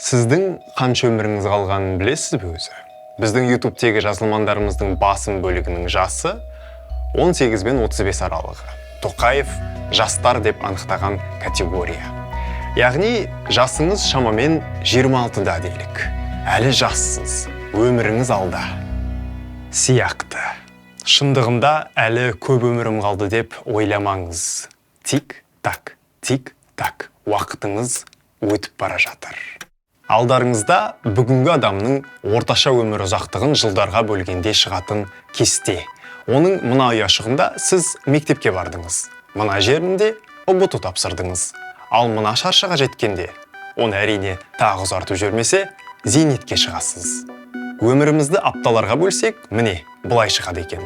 Сіздің қанша өміріңіз қалғанын білесіз бе өзі? Біздің YouTube'тегі жазылмандарымыздың басым бөлігінің жасы 18 бен 35 аралығы. Тоқаев жастар деп анықтаған категория. Яғни жасыңыз шамамен 26-да делік. Әлі жассыз, өміріңіз алда. Сияқты. Шындығында әлі көп өмірім қалды деп ойламаңыз. Тик-так, тик-так, уақытыңыз өтіп бара жатыр. Алдарыңызда бүгінгі адамның орташа өмір ұзақтығын жылдарға бөлгенде шығатын кесте. Оның мына ұяшығында сіз мектепке бардыңыз, мына жерінде ҰБТ тапсырдыңыз. Ал мына шаршыға жеткенде, оны әрине тағы ұзартып жібермесе, зейнетке шығасыз. Өмірімізді апталарға бөлсек, міне, былай шығады екен.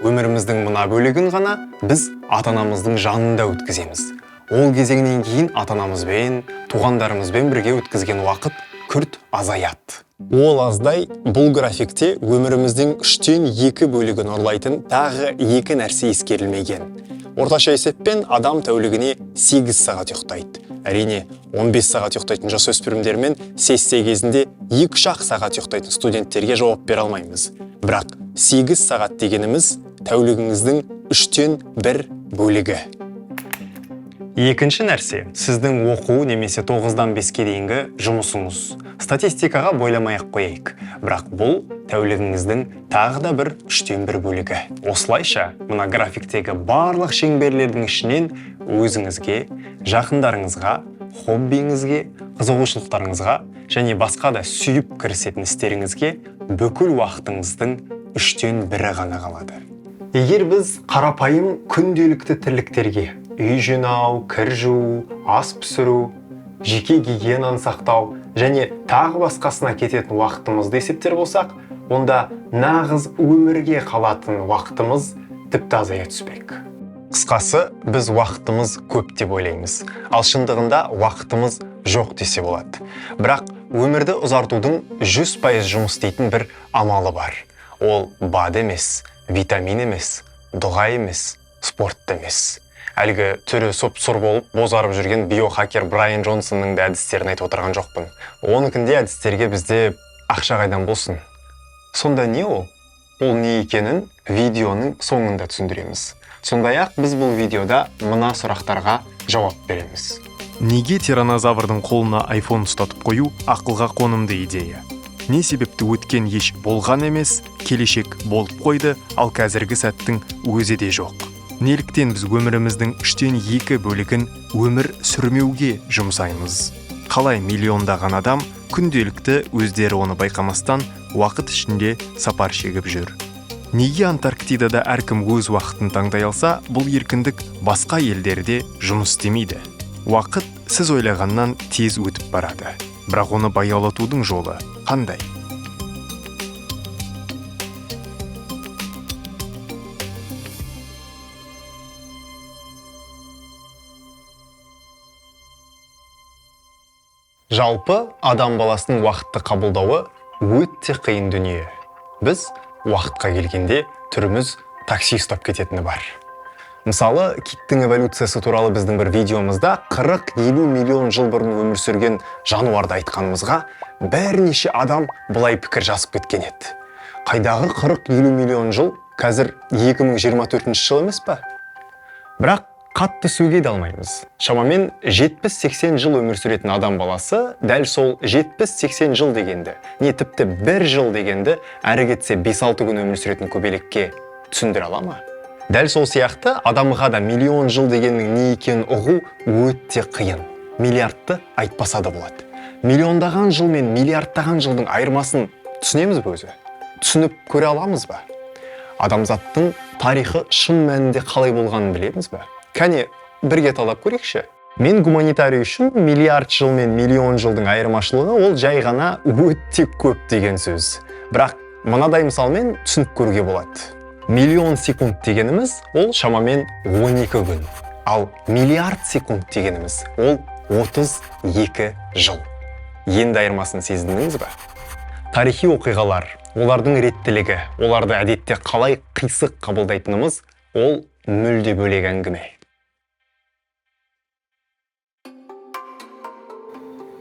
Өміріміздің мына бөлігін ғана біз ата-анамыздың жанында өткіземіз. Ол кезеңнен кейін ата-анамызбен, туғандарымызбен бірге өткізген уақыт күрт азаяды. Ол аздай бұл графикте өміріміздің 3-тен 2 бөлігін ұрлайтын тағы 2 нәрсе ескерілмеген. Орташа есеппен адам тәулігіне 8 сағат ұйықтайды. Әрине, 15 сағат ұйықтайтын жасөспірімдер мен сессия кезінде 2-3 сағат ұйықтайтын студенттерге жауап бере алмаймыз. Бірақ 8 сағат дегеніміз тәулігіңіздің 3-тен 1 бөлігі. Екінші нәрсе, сіздің оқу немесе 9-дан 5-ке дейінгі жұмысыңыз. Статистикаға бойламай-ақ қояйық, бірақ бұл тәулігіңіздің тағы да бір 3-тен 1 бөлігі. Осылайша, мына графиктегі барлық шеңберлердің ішінен өзіңізге, жақындарыңызға, хоббиіңізге, қызығушылықтарыңызға және басқа да сүйіп кірісетін істеріңізге бүкіл уақытыңыздың 3-тен 1-і ғана қалады. Егер біз қарапайым күнделікті тірліктерге үй жинау, кір жуу, ас пісіру, жеке гигиенаны сақтау және тағы басқасына кететін уақытымызды есептер болсақ, онда нағыз өмірге қалатын уақытымыз тіпті азая түспек. Қысқасы, біз уақытымыз көп деп ойлаймыз, ал шындығында уақытымыз жоқ десе болады. Бірақ өмірді ұзартудың 100% жұмыс істейтін бір амалы бар. Ол БАД емес, витамин емес, дұға емес, спорт та емес. Әлгі түрі сұп-сұр болып бозарып жүрген биохакер Брайан Джонсонның да әдістерін айтып отырған жоқпын. Оныкінде әдістерге бізде ақша қайдан болсын? Сонда не ол? Ол не екенін видеоның соңында түсіндіреміз. Сондай-ақ біз бұл видеода мына сұрақтарға жауап береміз. Неге тиранозаврдың қолына iPhone ұстатып қою ақылға қонымды идея? Не себепті өткен еш болған емес, келешек болып қойды, ал қазіргі сәттің өзі де жоқ? Неліктен біз өміріміздің 3-тен 2 бөлігін өмір сүрмеуге жұмсаймыз? Қалай миллиондаған адам күнделікті өздері оны байқамастан уақыт ішінде сапар шегіп жүр? Неге Антарктидада әркім өз уақытын таңдай алса, бұл еркіндік басқа елдерде жұмыс істемейді? Уақыт сіз ойлағаннан тез өтіп барады. Бірақ оны баяулатудың жолы қандай? Жалпы, адам баласының уақытты қабылдауы өте қиын дүние. Біз уақытқа келгенде түріміз такси ұстап кететіні бар. Мысалы, киттің эволюциясы туралы біздің бір видеомызда 40-50 миллион жыл бұрын өмір сүрген жануарды айтқанымызға бірнеше адам былай пікір жазып кеткен еді. Қайдағы 40-50 миллион жыл, қазір 2024 жыл емес па? Бірақ қатты сөге де алмаймыз. Шамамен 70-80 жыл өмір сүретін адам баласы дәл сол 70-80 жыл дегенді, не тіпті бір жыл дегенді әрі кетсе 5-6 күн өмір сүретін көбелекке түсіндіре ала ма? Дәл сол сияқты адамға да миллион жыл дегеннің не екенін ұғу өте қиын. Миллиардты айтпаса да болады. Миллиондаған жыл мен миллиардтаған жылдың айырмасын түсінеміз бе өзі? Түсініп көре аламыз ба? Адамзаттың тарихы шын мәнінде қалай болғанын білеміз бе? Кәне, бірге талдап көрейікші. Мен гуманитарий үшін миллиард жыл мен миллион жылдың айырмашылығы ол жай ғана өте көп деген сөз. Бірақ мынадай мысалмен түсініп көруге болады. Миллион секунд дегеніміз ол шамамен 12 күн. Ал миллиард секунд дегеніміз ол 32 жыл. Енді айырмасын сезіндіңіз бе? Тарихи оқиғалар, олардың реттілігі, оларды әдетте қалай қисық қабылдайтынымыз ол мүлде бөлек әңгіме.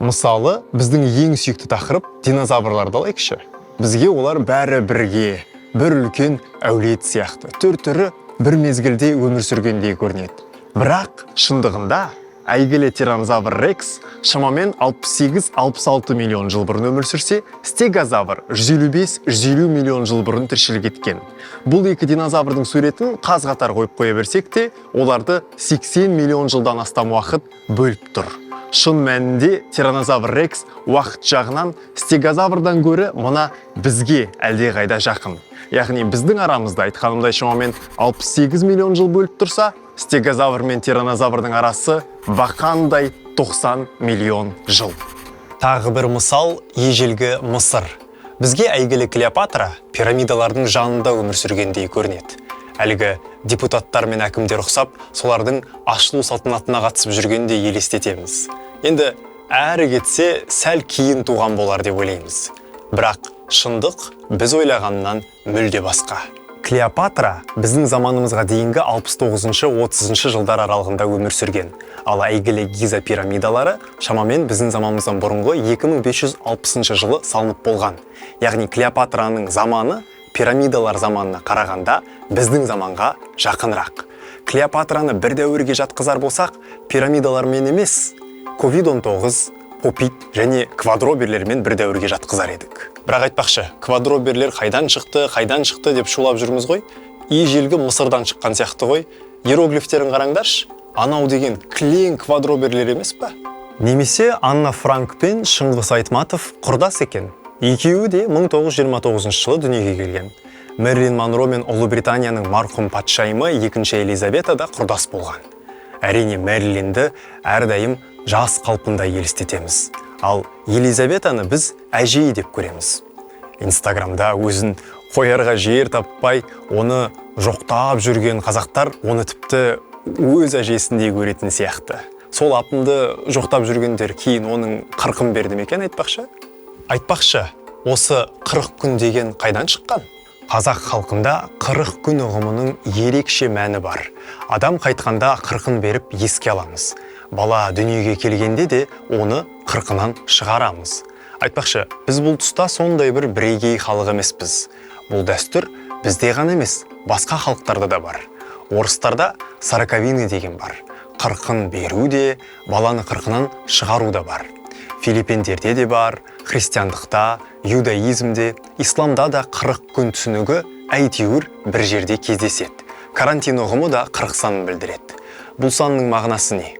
Мысалы, біздің ең сүйікті тақырып динозаврларды алайықшы. Бізге олар бәрі бірге, бір үлкен әулет сияқты, түр-түрі бір мезгілде өмір сүргендей көрінеді. Бірақ шындығында әйгілі тиранозавр рекс шамамен 68-66 миллион жыл бұрын өмір сүрсе, стегозавр 155-150 миллион жыл бұрын тіршілік еткен. Бұл екі динозаврдың суретін қаз қатар қойып қоя берсек те, оларды 80 миллион жылдан астам уақыт бөліп тұр. Шын мәнінде тиранозавр рекс уақыт жағынан стегозаврдан гөрі мына бізге әлдеқайда жақын. Яғни біздің арамызда айтқанымдай шамамен 68 миллион жыл бөліп тұрса, стегозавр мен тиранозаврдың арасы бақандай 90 миллион жыл. Тағы бір мысал ежелгі Мысыр. Бізге әйгілі Клеопатра пирамидалардың жанында өмір сүргендей көрінеді. Әлгі депутаттар мен әкімдер ұқсап, солардың ашылу салтанатына қатысып жүргендей елестетеміз. Енді әрі кетсе сәл кейін туған болар деп ойлаймыз. Бірақ шындық біз ойлағаннан мүлде басқа. Клеопатра біздің заманымызға дейінгі 69-30 жылдар аралығында өмір сүрген. Ал әйгілі Гиза пирамидалары шамамен біздің заманымыздан бұрынғы 2560 жылы салынып болған. Яғни Клеопатраның заманы пирамидалар заманына қарағанда біздің заманға жақынырақ. Клеопатраны бір дәуірге жатқызар болсақ, пирамидалармен емес, COVID-19, попит және квадроберлермен бір дәуірге жатқызар едік. Бірақ айтпақшы, квадроберлер қайдан шықты, қайдан шықты деп шулап жүрміз ғой. Ежелгі Мысырдан шыққан сияқты ғой. Иероглифтерін қараңдаршы, анау деген кілең квадроберлер емес па? Немесе Анна Франк пен Шыңғыс Айтматов құрдас екен. Екеуі де 1929 жылы дүниеге келген. Мэрилин Монро мен Ұлыбританияның марқұм патшайымы 2 Елизавета да құрдас болған. Әрине, Мэрилинді әрдайым жас қалпында елестетеміз. Ал Елизаветаны біз әжей деп көреміз. Инстаграмда өзін қоярға жер таппай, оны жоқтап жүрген қазақтар оны тіпті өз әжесіндей көретін сияқты. Сол апымды жоқтап жүргендер кейін оның қырқын берді ме екен айтпақшы? Айтпақшы, осы 40 күн деген қайдан шыққан? Қазақ халқында 40 күн ұғымының ерекше мәні бар. Адам қайтқанда қырқын беріп еске аламыз. Бала дүниеге келгенде де оны қырқынан шығарамыз. Айтпақшы, біз бұл тұста сондай бір бірегей халық емеспіз. Бұл дәстүр бізде ғана емес, басқа халықтарда да бар. Орыстарда сороковины деген бар. Қырқын беру де, баланы қырқынан шығару да бар. Филиппиндерде де бар, христиандықта, иудаизмде, исламда да 40 күн түсінігі әйтеуір бір жерде кездеседі. Карантин ұғымы да 40 санын білдіреді. Бұл санның мағынасы не?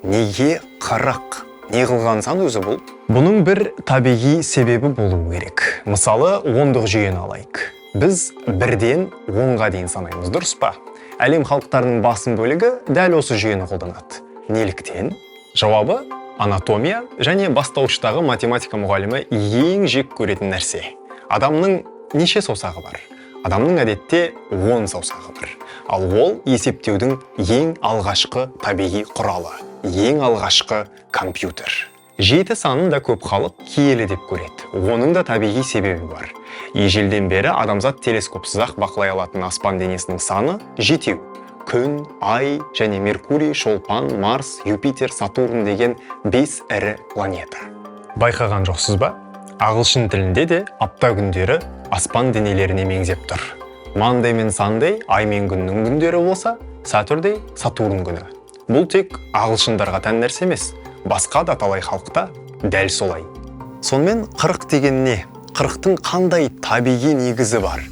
Неге 40? Не қылған сан өзі бұл? Бұның бір табиғи себебі болуы керек. Мысалы, ондық жүйені алайық. Біз 1-ден 10-ға дейін санаймыз, дұрыс па? Әлем халықтарының басым бөлігі дәл осы жүйені қолданады. Неліктен? Жауабы анатомия және бастауыштағы математика мұғалімі ең жек көретін нәрсе. Адамның неше саусағы бар? Адамның әдетте 10 саусағы бар. Ал ол есептеудің ең алғашқы табиғи құралы, ең алғашқы компьютер. 7 санын да көп халық киелі деп көреді. Оның да табиғи себебі бар. Ежелден бері адамзат телескопсыз-ақ бақылай алатын аспан денесінің саны 7. Күн, Ай және Меркурий, Шолпан, Марс, Юпитер, Сатурн деген 5 ірі планета. Байқаған жоқсыз ба? Ағылшын тілінде де апта күндері аспан денелеріне меңзеп тұр. Monday мен Sunday ай мен күннің күндері болса, Saturday Сатурн күні. Бұл тек ағылшындарға тән нәрсе емес, басқа да талай халықта дәл солай. Сонымен 40 деген не? 40-тың қандай табиғи негізі бар?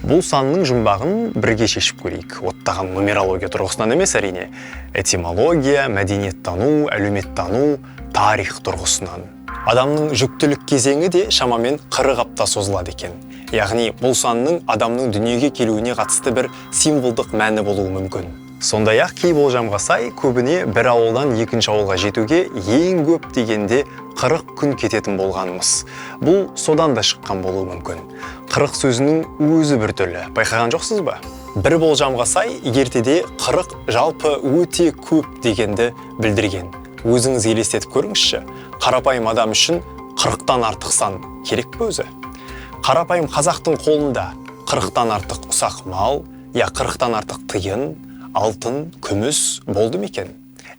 Бұл санның жұмбағын бірге шешіп көрейік. Оттаған нумерология тұрғысынан емес әрине. Этимология, мәдениеттану, әлеуметтану, тарих тұрғысынан. Адамның жүктілік кезеңі де шамамен 40 апта созылады екен. Яғни бұл санның адамның дүниеге келуіне қатысты бір символдық мәні болуы мүмкін. Сондай-ақ кей болжамға сай, көбіне бір ауылдан екінші ауылға жетуге ең көп дегенде 40 күн кететін болғанымыз. Бұл содан да шыққан болуы мүмкін. 40 сөзінің өзі біртүрлі, байқаған жоқсыз ба? Бір болжамға сай, ертеде 40 жалпы өте көп дегенді білдірген. Өзіңіз елестетіп көріңізші, қарапайым адам үшін 40-тан артық сан керек пе өзі? Қарапайым қазақтың қолында 40-тан артық ұсақ мал, я 40-тан артық тиын, алтын, күміс болды ма екен?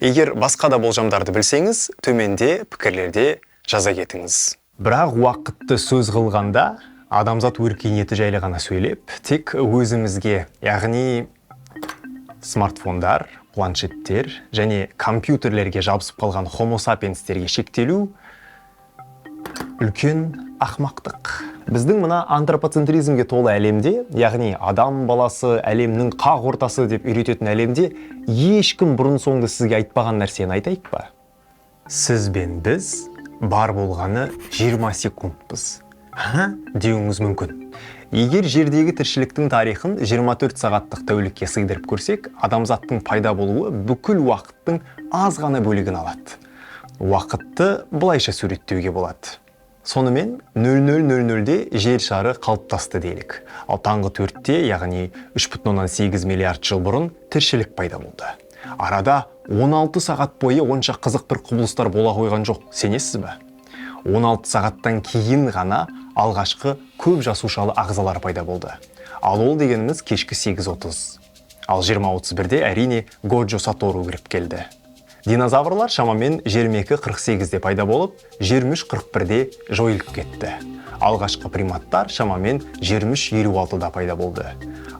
Егер басқа да болжамдарды білсеңіз, төменде пікірлерде Жаза кетіңіз. Бірақ уақытты сөз қылғанда адамзат өркениеті жайлы ғана сөйлеп, тек өзімізге, яғни смартфондар, планшеттер және компьютерлерге жабысып қалған хомо сапиенстерге шектелу үлкен ақмақтық. Біздің мына антропоцентризмге толы әлемде, яғни адам баласы әлемнің қақ ортасы деп үйрететін әлемде, ешкім бұрын соңды сізге айтпаған нәрсені айтайық па? Сіз бен біз бар болғаны 20 секундпыз. Ха деуіңіз мүмкін. Егер жердегі тіршіліктің тарихын 24 сағаттық тәулікке сыйдырып көрсек, адамзаттың пайда болуы бүкіл уақыттың аз ғана бөлігін алады. Уақытты былайша суреттеуге болады. Сонымен, 00:00-де жер шары қалыптасты делік. Ал таңғы 4-те, яғни 3,8 миллиард жыл бұрын тіршілік пайда болды. Арада 16 сағат бойы онша қызық бір құбылыстар бола қойған жоқ, сенесіз бе? 16 сағаттан кейін ғана алғашқы көп жасушалы ағзалар пайда болды. Ал ол дегеніміз кешкі 8:30. Ал 20:31-де, әрине, Годжо Сатору кіріп келді. Динозаврлар шамамен 22:48-де пайда болып, 23:41-де жойылып кетті. Алғашқы приматтар шамамен 23:56-да пайда болды.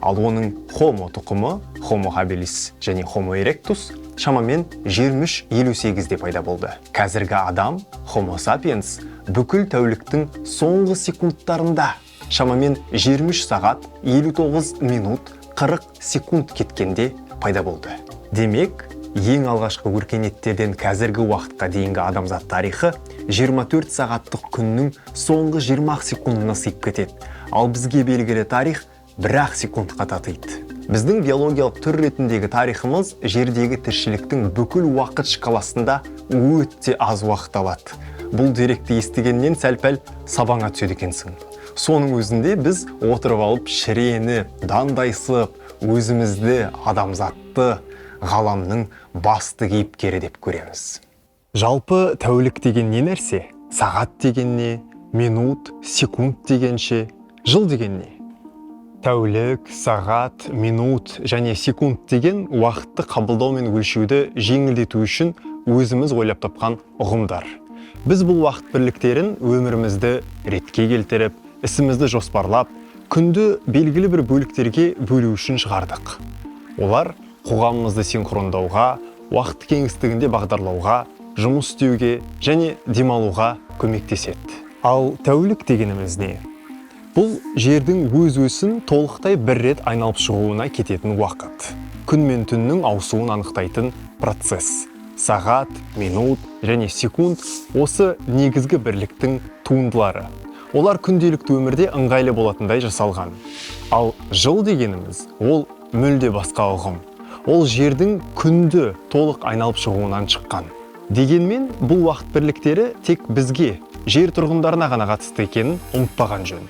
Ал оның хомо тұқымы, Homo habilis және Homo erectus, шамамен 23:58-де пайда болды. Қазіргі адам, Homo sapiens, бүкіл тәуліктің соңғы секундтарында, шамамен 23 сағат 59 минут 40 секунд кеткенде пайда болды. Демек, ең алғашқы өркениеттерден қазіргі уақытқа дейінгі адамзат тарихы 24 сағаттық күннің соңғы 20 секундына сыйып кетеді. Ал бізге белгілі тарих бір-ақ секундқа татиды. Біздің биологиялық түр ретіндегі тарихымыз жердегі тіршіліктің бүкіл уақыт шкаласында өте аз уақыт алады. Бұл деректі естігеннен сәл-пәл сабаңа түседі екенсің. Соның өзінде біз отырып алып шіреніп, дандайсып, өзімізді, адамзатты ғаламның басты кейіпкері деп көреміз. Жалпы, тәулік деген не нәрсе? Сағат деген не? Минут, секунд дегенше, жыл деген не? Тәулік, сағат, минут және секунд деген уақытты қабылдау мен өлшеуді жеңілдету үшін өзіміз ойлап тапқан ұғымдар. Біз бұл уақыт бірліктерін өмірімізді ретке келтіріп, ісімізді жоспарлап, күнді белгілі бір бөліктерге бөлу үшін шығардық. Олар қоғамымызды синхрондауға, уақыт кеңістігінде бағдарлауға, жұмыс істеуге және демалуға көмектеседі. Ал тәулік дегеніміз не? Бұл жердің өз өсін толықтай бір рет айналып шығуына кететін уақыт. Күн мен түннің ауысуын анықтайтын процесс. Сағат, минут және секунд осы негізгі бірліктің туындылары. Олар күнделікті өмірде ыңғайлы болатындай жасалған. Ал жыл дегеніміз ол мүлде басқа ұғым. Ол жердің күнді толық айналып шығуынан шыққан. Дегенмен, бұл уақыт бірліктері тек бізге, жер тұрғындарына ғана қатысты екенін ұмытпаған жөн.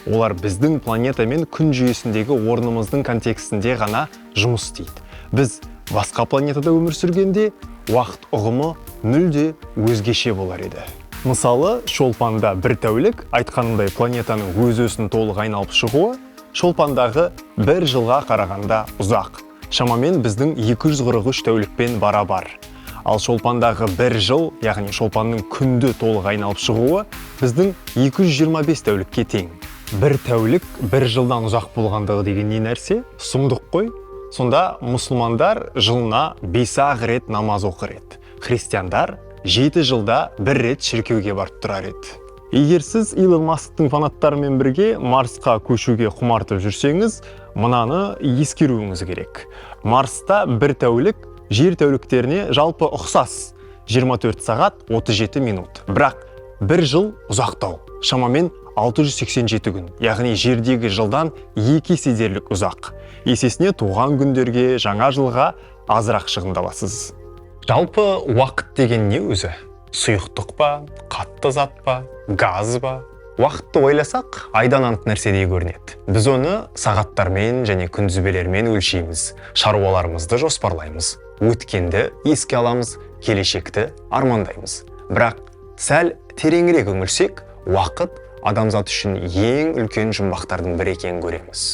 Олар біздің планета мен күн жүйесіндегі орнымыздың контекстінде ғана жұмыс істейді. Біз басқа планетада өмір сүргенде уақыт ұғымы мүлде өзгеше болар еді. Мысалы, Шолпанда бір тәулік, айтқанымдай, планетаның өз өсін толық айналып шығуы, Шолпандағы бір жылға қарағанда ұзақ. Шамамен біздің 243 тәулікпен барабар. Ал Шолпандағы бір жыл, яғни Шолпанның күнді толық айналып шығуы, біздің 225 тәулікке тең. Бір тәулік бір жылдан ұзақ болғандығы деген не нәрсе? Сұмдық қой. Сонда мұсылмандар жылына 5-ақ рет намаз оқыр еді. Христиандар 7 жылда бір рет шіркеуге барып тұрар еді. Егер сіз Илон Масктың фанаттарымен бірге Марсқа көшуге құмартып жүрсеңіз, мынаны ескеруіңіз керек. Марста бір тәулік жер тәуліктеріне жалпы ұқсас: 24 сағат 37 минут. Бірақ бір жыл ұзақтау, шамамен 687 күн, яғни жердегі жылдан екі есе дерлік ұзақ. Есесіне туған күндерге, жаңа жылға азырақ шығындаласыз. Жалпы, уақыт деген не өзі? Сұйықтық па, қатты зат па, газ ба? Уақытты ойласақ, айдан анық нәрседей көрінеді. Біз оны сағаттармен және күнтізбелермен өлшейміз, шаруаларымызды жоспарлаймыз, өткенді еске аламыз, келешекті армандаймыз. Бірақ сәл тереңірек үңілсек, уақыт адамзат үшін ең үлкен жұмбақтардың бірі екенін көреміз.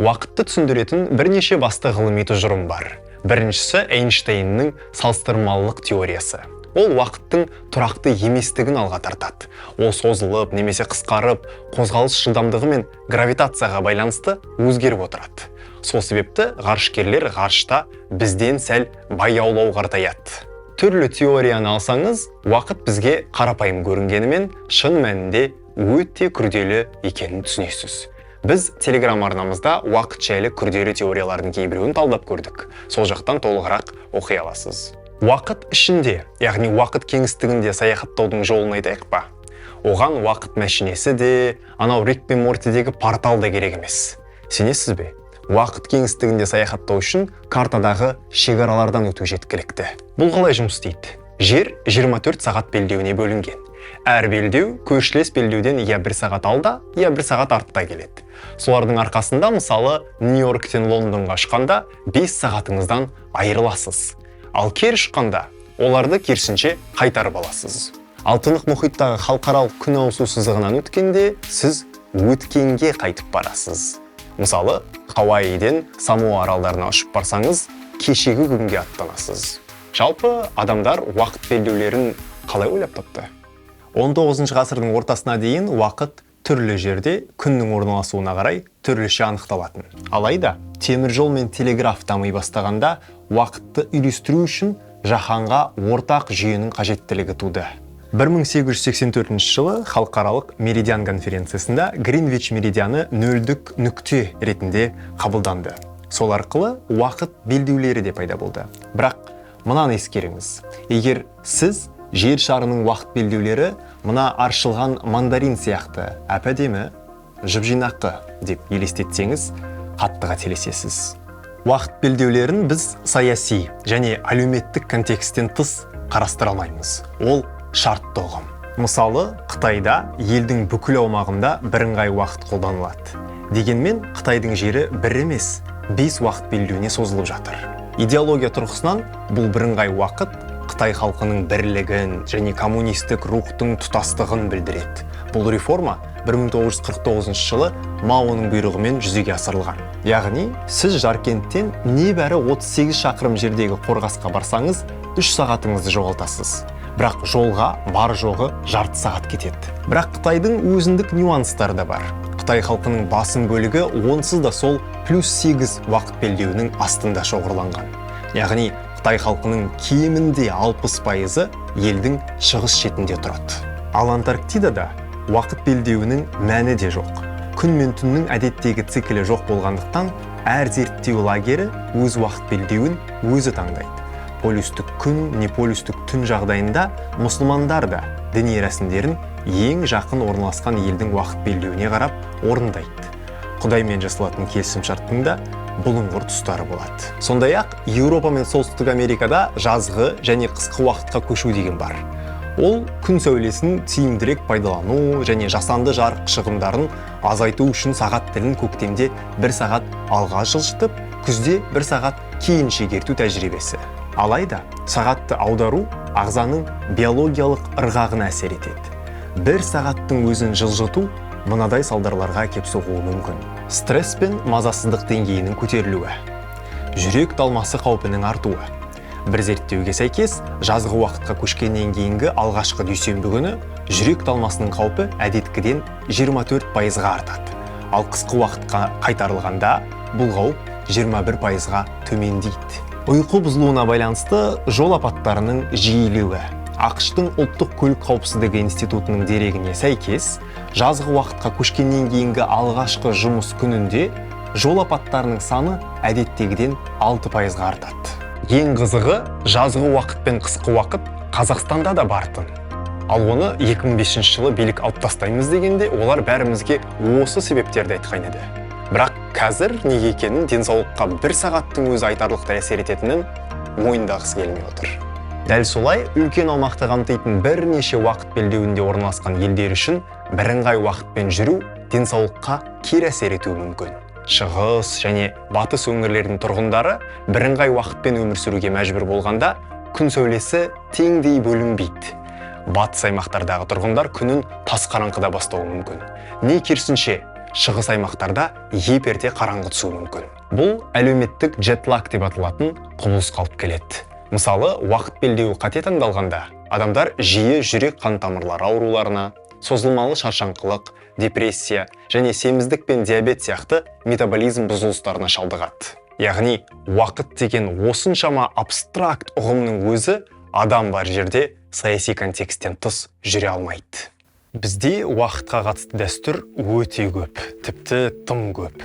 Уақытты түсіндіретін бірнеше басты ғылыми тұжырым бар. Біріншісі — Эйнштейннің салыстырмалылық теориясы. Ол уақыттың тұрақты еместігін алға тартады. Ол созылып немесе қысқарып, қозғалыс жылдамдығы мен гравитацияға байланысты өзгеріп отырады. Сол себепті ғарышкерлер ғарышта бізден сәл баяулау қартаяды. Түрлі теорияны алсаңыз, уақыт бізге қарапайым көрінгенімен, шын мәнінде өте күрделі екенін түсінесіз. Біз Телеграм арнамызда уақыт жайлы күрделі теориялардың кейбіреуін талдап көрдік. Сол жақтан толығырақ оқи аласыз. Уақыт ішінде, яғни уақыт кеңістігінде саяхаттаудың жолын айтайық па? Оған уақыт мәшинесі де, анау Рик пен Мортидегі портал да керек емес. Сенесіз бе? Уақыт кеңістігінде саяхаттау үшін картадағы шекаралардан өту жеткілікті. Бұл қалай жұмыс істейді? Жер 24 сағат белдеуіне бөлінген. Әр белдеу көршілес белдеуден я бір сағат алда, я бір сағат артта келеді. Солардың арқасында, мысалы, Нью-Йорктен Лондонға ұшқанда 5 сағатыңыздан айырыласыз. Ал кері ұшқанда оларды керісінше қайтарып аласыз. Ал Тынық мұхиттағы халықаралық күн ауысу сызығынан өткенде сіз өткенге қайтып барасыз. Мысалы, Хавайиден Самоа аралдарына ұшып барсаңыз, кешегі күнге аттанасыз. Жалпы, адамдар уақыт белдеулерін қалай ойлап тапты? 19 ғасырдың ортасына дейін уақыт түрлі жерде күннің орналасуына қарай түрліше анықталатын. Алайда темір жол мен телеграф дами бастағанда, уақытты үйлестіру үшін жаһанға ортақ жүйенің қажеттілігі туды. 1884 жылы халықаралық меридиан конференциясында Гринвич меридианы нөлдік нүкте ретінде қабылданды. Сол арқылы уақыт белдеулері де пайда болды. Бірақ мынаны ескеріңіз: егер сіз жер шарының уақыт белдеулері мына аршылған мандарин сияқты әп әдемі, жып жинақы деп елестетсеңіз, қатты қателесесіз. Уақыт белдеулерін біз саяси және әлеуметтік контексттен тыс қарастыра алмаймыз. Ол шартты ұғым. Мысалы, Қытайда елдің бүкіл аумағында бірыңғай уақыт қолданылады. Дегенмен Қытайдың жері бір емес, бес уақыт белдеуіне созылып жатыр. Идеология тұрғысынан бұл бірыңғай уақыт қытай халқының бірлігін және коммунистік рухтың тұтастығын білдіреді. Бұл реформа 1949 жылы Маоның бұйрығымен жүзеге асырылған. Яғни сіз Жаркенттен небәрі 38 шақырым жердегі Қорғасқа барсаңыз, 3 сағатыңызды жоғалтасыз. Бірақ жолға бар жоғы жарты сағат кетеді. Бірақ Қытайдың өзіндік нюанстары да бар. Қытай халқының басым бөлігі онсыз да сол плюс 8 уақыт белдеуінің астында шоғырланған. Яғни қытай халқының кемінде 60%-ы елдің шығыс шетінде тұрады. Ал Антарктидада уақыт белдеуінің мәні де жоқ. Күн мен түннің әдеттегі циклі жоқ болғандықтан, әр зерттеу лагері өз уақыт белдеуін өзі таңдайды. Полюстік күн не полюстік түн жағдайында мұсылмандар да діни рәсімдерін ең жақын орналасқан елдің уақыт белдеуіне қарап орындайды. Құдаймен жасалатын келісімшарттың да бұлыңғыр тұстары болады. Сондай ақ Еуропа мен Солтүстік Америкада жазғы және қысқы уақытқа көшу деген бар. Ол күн сәулесін тиімдірек пайдалану және жасанды жарық шығындарын азайту үшін сағат тілін көктемде бір сағат алға жылжытып, күзде бір сағат кейін шегерту тәжірибесі. Алайда сағатты аудару ағзаның биологиялық ырғағына әсер етеді. Бір сағаттың өзін жылжыту мынадай салдарларға әкеп соғуы мүмкін: стресс пен мазасыздық деңгейінің көтерілуі, жүрек талмасы қаупінің артуы. Бір зерттеуге сәйкес, жазғы уақытқа көшкеннен кейінгі алғашқы дүйсенбі күні жүрек талмасының қаупі әдеткіден 24%-ға артады. Ал қысқы уақытқа қайтарылғанда бұл қауіп 21%-ға төмендейді. Ұйқы бұзылуына байланысты жол апаттарының жиілеуі. АҚШ-тың ұлттық көлік қауіпсіздігі институтының дерегіне сәйкес, жазғы уақытқа көшкеннен кейінгі алғашқы жұмыс күнінде жол апаттарының саны әдеттегіден 6%-ға артады. Ең қызығы, жазғы уақыт пен қысқы уақыт Қазақстанда да бар-тын. Ал оны 2005 жылы билік алып тастаймыз дегенде, олар бәрімізге осы себептерді айтқан еді. Бірақ қазір неге екенін, денсаулыққа бір сағаттың өзі айтарлықтай әсер ететінін мойындағысы келмей отыр. Дәл солай үлкен аумақты қамтитын бірнеше уақыт белдеуінде орналасқан елдер үшін бірыңғай уақытпен жүру денсаулыққа кері әсер етуі мүмкін. Шығыс және батыс өңірлердің тұрғындары бірыңғай уақытпен өмір сүруге мәжбүр болғанда, күн сәулесі теңдей бөлінбейді. Батыс аймақтардағы тұрғындар күнін тас қараңғыда бастауы мүмкін. Не керісінше, шығыс аймақтарда еп ерте қараңғы түсуі мүмкін. Бұл әлеуметтік джетлаг деп аталатын құбылысқа алып келеді. Мысалы, уақыт белдеуі қате таңдалғанда, Адамдар жиі жүрек қан тамырлары ауруларына, созылмалы шаршаңқылық, депрессия және семіздік пен диабет сияқты метаболизм бұзылыстарына шалдығады. Яғни уақыт деген осыншама абстракт ұғымның өзі адам бар жерде саяси контексттен тыс жүре алмайды. Бізде уақытқа қатысты дәстүр өте көп, тіпті тым көп.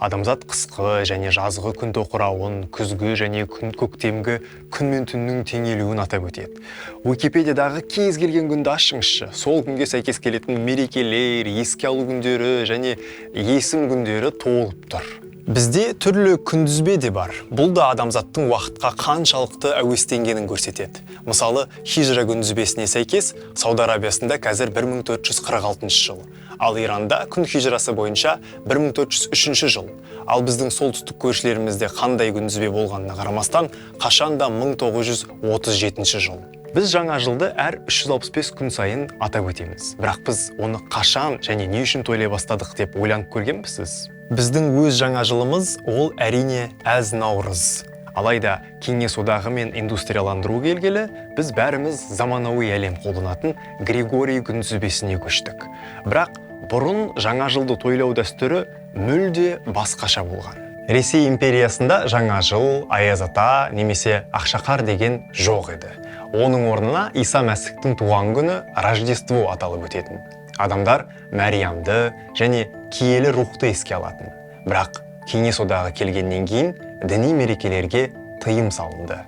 Адамзат қысқы және жазғы күн тоқырауын, күзгі және күн көктемгі күн мен түннің теңелуін атап өтеді. Уикипедиядағы кез келген күнді ашыңызшы, сол күнге сәйкес келетін мерекелер, еске алу күндері және есім күндері толып тұр. Бізде түрлі күнтізбе де бар. Бұл да адамзаттың уақытқа қаншалықты әуестенгенін көрсетеді. Мысалы, хижра күнтізбесіне сәйкес Сауд Арабиясында қазір 1446 жыл, ал Иранда күн хижрасы бойынша 1403 жыл. Ал біздің солтүстік көршілерімізде қандай күнтізбе болғанына қарамастан, қашанда 1937 жыл. Біз жаңа жылды әр 365 күн сайын атап өтеміз. Бірақ біз оны қашан және не үшін тойлай бастадық деп ойланып көргенбісіз? Біздің өз жаңа жылымыз ол әрине әз Наурыз. Алайда Кеңес одағы мен индустрияландыру келгелі біз бәріміз заманауи әлем қолданатын Григорий күнтізбесіне көштік. Бірақ бұрын жаңа жылды тойлау дәстүрі мүлде басқаша болған. Ресей империясында жаңа жыл, Аяз ата немесе Ақшақар деген жоқ еді. Оның орнына Иса Мәсіхтің туған күні Рождество аталып өтетін. Адамдар Мәриямды және киелі рухты еске алатын. Бірақ Кеңес одағы келгеннен кейін діни мерекелерге тыйым салынды.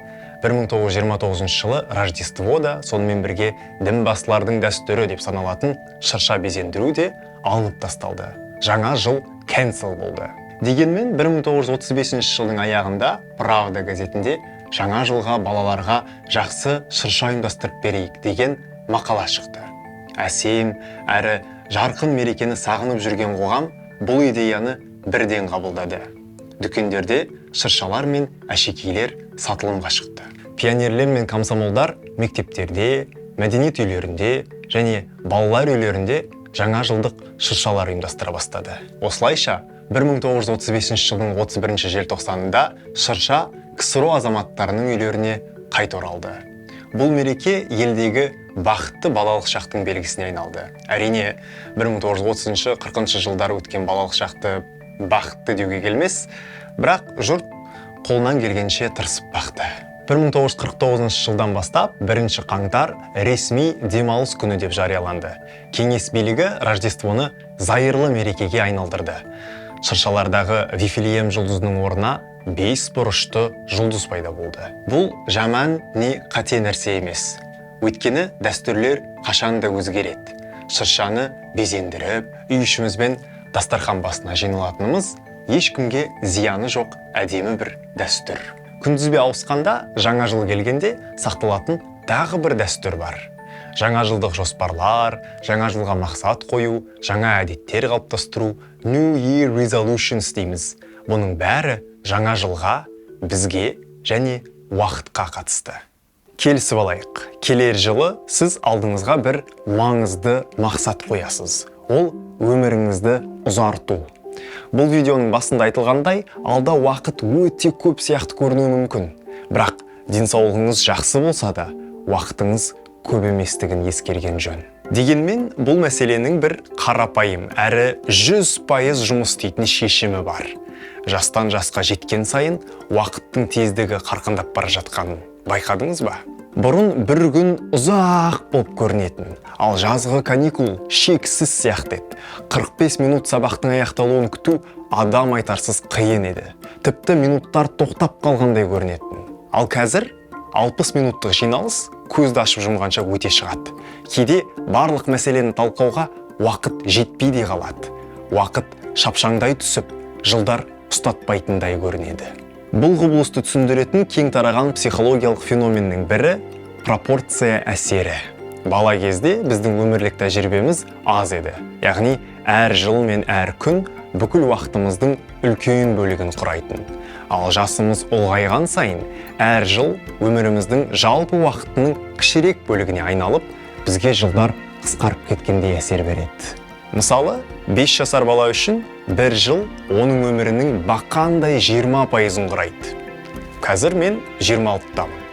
1929 жылы Рождество да, сонымен бірге дінбасылардың дәстүрі деп саналатын шырша безендіру де алынып тасталды. Жаңа жыл cancel болды. Дегенмен 1935 жылдың аяғында Правда газетінде жаңа жылға балаларға жақсы шырша ұйымдастырып берейік деген мақала шықты. Әсем әрі жарқын мерекені сағынып жүрген қоғам бұл идеяны бірден қабылдады. Дүкендерде шыршалар мен әшекейлер сатылымға шықты. Пионерлер мен комсомолдар мектептерде, мәдениет үйлерінде және балалар үйлерінде жаңа жылдық шыршалар ұйымдастыра бастады. Осылайша 1935 жылдың 31 желтоқсанында шырша КСРО азаматтарының үйлеріне қайта оралды. Бұл мереке елдегі бақытты балалық шақтың белгісіне айналды. Әрине, 1930-40 жылдары өткен балалық шақты бақытты деуге келмес, бірақ жұрт қолынан келгенше тырысып бақты. 1949 жылдан бастап 1 қаңтар ресми демалыс күні деп жарияланды. Кеңес билігі Рождествоны зайырлы мерекеге айналдырды. Шыршалардағы Вифлеем жұлдызының орнына 5 бұрышты жұлдыз пайда болды. Бұл жаман не қате нәрсе емес. Өйткені дәстүрлер қашан да өзгереді. Шыршаны безендіріп, үй ішімізбен дастархан басына жиналатынымыз ешкімге зияны жоқ әдемі бір дәстүр. Күнтізбе ауысқанда, жаңа жыл келгенде сақталатын тағы бір дәстүр бар. Жаңа жылдық жоспарлар, жаңа жылға мақсат қою, жаңа әдеттер қалыптастыру, New Year Resolutions дейміз. Бұның бәрі жаңа жылға, бізге және уақытқа қатысты. Келісіп алайық. Келер жылы сіз алдыңызға бір маңызды мақсат қоясыз. Ол өміріңізді ұзарту. Бұл видеоның басында айтылғандай, алда уақыт өте көп сияқты көрінуі мүмкін. Бірақ денсаулығыңыз жақсы болса да, уақытыңыз көп еместігін ескерген жөн. Дегенмен бұл мәселенің бір қарапайым әрі 100% жұмыс істейтін шешімі бар. Жастан жасқа жеткен сайын уақыттың тездігі қарқындап бара жатқанын байқадыңыз ба? Бұрын бір күн ұзақ болып көрінетін, ал жазғы каникул шексіз сияқты еді. 45 минут сабақтың аяқталуын күту адам айтарсыз қиын еді. Тіпті минуттар тоқтап қалғандай көрінетін. Ал қазір 60 минуттық жиналыс көзді ашып жұмғанша өте шығады. Кейде барлық мәселені талқылауға уақыт жетпей де қалады. Уақыт шапшаңдай түсіп, жылдар ұстатпайтындай көрінеді. Бұл құбылысты түсіндіретін кең тараған психологиялық феноменнің бірі пропорция әсері. Бала кезде біздің өмірлік тәжірибеміз аз еді. Яғни әр жыл мен әр күн бүкіл уақытымыздың үлкен бөлігін құрайтын. Ал жасымыз ұлғайған сайын әр жыл өміріміздің жалпы уақытының кішірек бөлігіне айналып, бізге жылдар қысқарып кеткендей әсер береді. Мысалы, 5 жасар бала үшін бір жыл оның өмірінің бақандай 20%-ын құрайды. Қазір мен 26-дамын.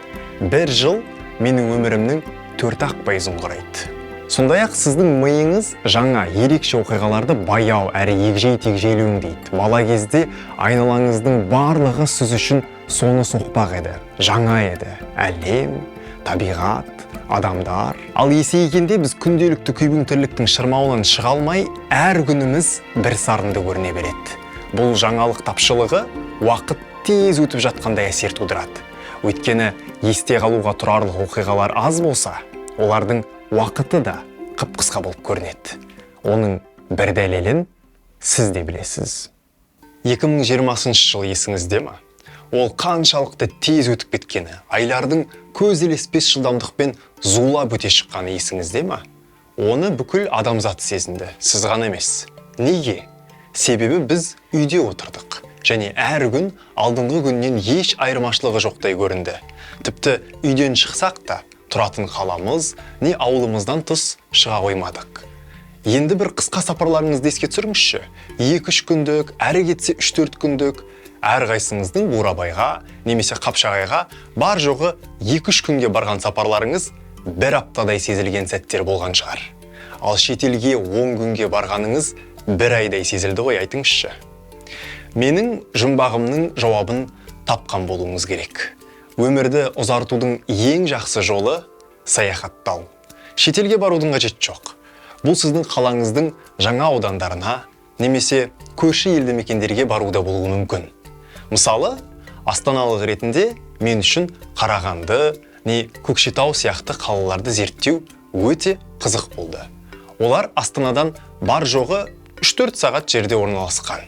Бір жыл менің өмірімнің 4-ақ пайызын құрайды. Сондай-ақ сіздің миыңыз жаңа ерекше оқиғаларды баяу әрі егжей-тегжейлі өңдейді. Бала кезде айналаңыздың барлығы сіз үшін соны соқпақ еді, жаңа еді. Әлем, табиғат, адамдар. Ал есейгенде біз күнделікті күйбең тірліктің шырмауынан шыға алмай, әр күніміз бір сарынды көріне береді. Бұл жаңалық тапшылығы уақыт тез өтіп жатқандай әсер тудырады. Өйткені есте қалуға тұрарлық оқиғалар аз болса, олардың уақыты да қып-қысқа болып көрінеді. Оның бір дәлелін сіз де білесіз. 2020 жыл есіңізде ма? Ол қаншалықты тез өтіп кеткені, айлардың көз ілеспес жылдамдықпен зулап өте шыққаны есіңізде ма? Оны бүкіл адамзат сезінді, сіз ғана емес. Неге? Себебі біз үйде отырдық және әр күн алдыңғы күннен еш айырмашылығы жоқтай көрінді. Тіпті үйден шықсақ та, тұратын қаламыз не ауылымыздан тыс шыға қоймадық. Енді бір қысқа сапарларыңызды еске түсіріңізші. 2-3 күндік, әрі кетсе 3-4 күндік, әрқайсыңыздың Бурабайға немесе Қапшағайға бар жоғы 2-3 күнге барған сапарларыңыз бір аптадай сезілген сәттер болған шығар. Ал шетелге 10 күнге барғаныңыз бір айдай сезілді ғой, айтыңызшы. Менің жұмбағымның жауабын тапқан болуыңыз керек. Өмірді ұзартудың ең жақсы жолы саяхаттау. Шетелге барудың қажеті жоқ. Бұл сіздің қалаңыздың жаңа аудандарына немесе көрші елді мекендерге баруда болуы мүмкін. Мысалы, астаналық ретінде мен үшін Қарағанды не Көкшетау сияқты қалаларды зерттеу өте қызық болды. Олар Астанадан бар жоғы 3-4 сағат жерде орналасқан.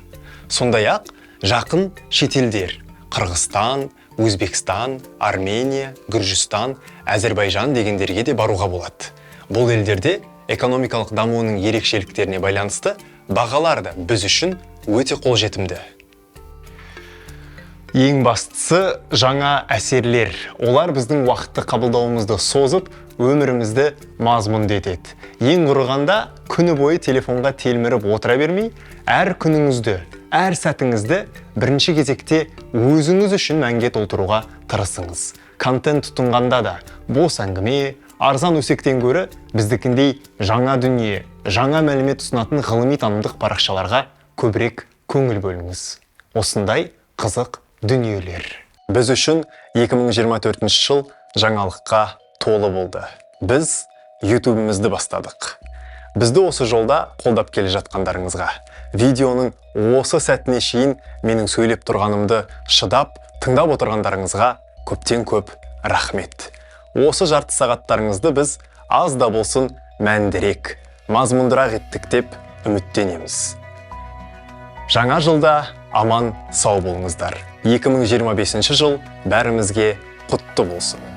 Сондай-ақ жақын шетелдер Қырғызстан, Өзбекстан, Армения, Гүржістан, Әзербайжан дегендерге де баруға болады. Бұл елдерде экономикалық дамуының ерекшеліктеріне байланысты бағалар да біз үшін өте қолжетімді. Ең бастысы жаңа әсерлер. Олар біздің уақытты қабылдауымызды созып, өмірімізді мазмұнды етеді. Ең құрығанда күні бойы телефонға телміріп отыра бермей, әр күніңізді, әр сәтіңізді бірінші кезекте өзіңіз үшін мәнге толтыруға тырысыңыз. Контент тұтынғанда да бос әңгіме, арзан өсектен гөрі біздікіндей жаңа дүние, жаңа мәлімет ұсынатын ғылыми танымдық парақшаларға көбірек көңіл бөліңіз. Осындай қызық дүниелер. Біз үшін 2024 жыл жаңалыққа толы болды. Біз YouTube-імізді бастадық. Бізді осы жолда қолдап келе жатқандарыңызға, видеоның осы сәтіне шейін менің сөйлеп тұрғанымды шыдап, тыңдап отырғандарыңызға көптен көп рахмет. Осы жарты сағаттарыңызды біз аз да болсын мәндірек, мазмұндырақ еттік деп үміттенеміз. Жаңа жылда аман сау болыңыздар. 2025 жыл бәрімізге құтты болсын.